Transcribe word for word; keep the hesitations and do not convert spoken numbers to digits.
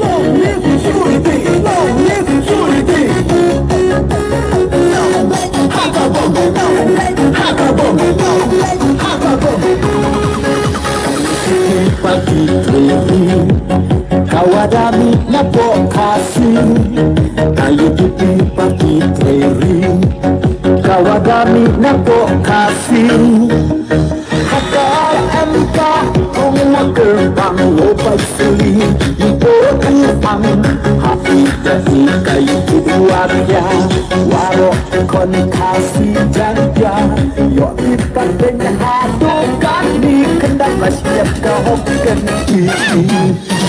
Long live Unity! Long live Unity! Hakabom! Hakabom! Hakabom! Party training. Ka wad ami na pok Khasi. Ka U D P party training. Ka wad ami na pok Khasi. Hakar em ka ong ma ker bang lo pai suli. Ipo tu pang. Ha i ta i ka i tu wa kya. Waro kon Khasi jang kya. Yo i pa ben ha do kan ni kendang la siap ka hok kan i.